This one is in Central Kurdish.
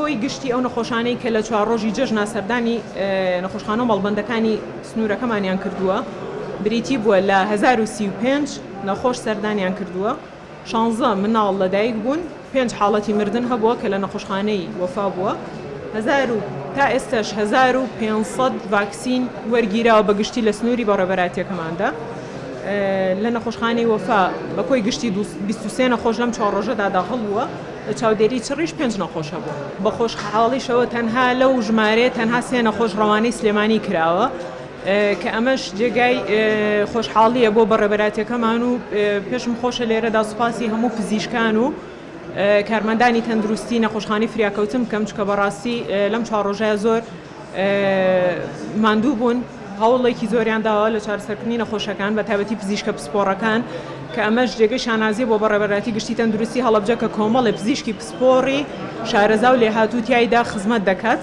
کۆی گشتی ئەو نەخۆشانەی کە لە چوار ڕۆژی جەژنا سەردانی نەخۆشخانە و مەڵبەندەکانی سنوورەکەمانیان کردووە بریتی بووە لە 1035 نەخۆش سەردانیان کردووە، شانزە مناڵ لەدایک بوون، پێنج حاڵەتی مردن هەبووە کە لە نەخۆشخانەی وەفا بووە، هەزار و تا ئێستاش 1500 ڤاکسین وەرگیراوە بە گشتی لە سنووری بەڕێوەبەرایەتییەکەماندا. لە نەخۆشخانەی وەفا بە کۆی گشتی 23 نەخۆش لەم چوار ڕۆژەدا داخڵ بووە، لە چاودێری چڕیش پێنج نەخۆش هەبووە. بە خۆشحاڵیشەوە تەنها لەو ژمارەیە تەنها سێ نەخۆش ڕەوانەی سلێمانی کراوە. کە ئەمەش جێگای خۆشحاڵییە بۆ بەڕێوەبەرایەتییەکەمان و پێشم خۆشە لێرەدا سوپاسی هەموو پزیشکان و کارمەندانی تەندروستی نەخۆشخانەی فریاکەوتن بکەم، چونکە بەڕاستی لەم چوار ڕۆژەیا زۆر ماندوو بوون، هەوڵێکی زۆریان داوە لە چارەسەرکردنی نەخۆشەکان بە تایبەتی پزیشکە پسپۆڕەکان، کە ئەمەش جێگەی شانازییە بۆ بەڕێوەبەرایەتی گشتی تەندروستی هەڵەبجە کە کۆمەڵێ پزیشکی پسپۆڕی شارەزا و لێهاتوو تیایدا خزمەت دەکات.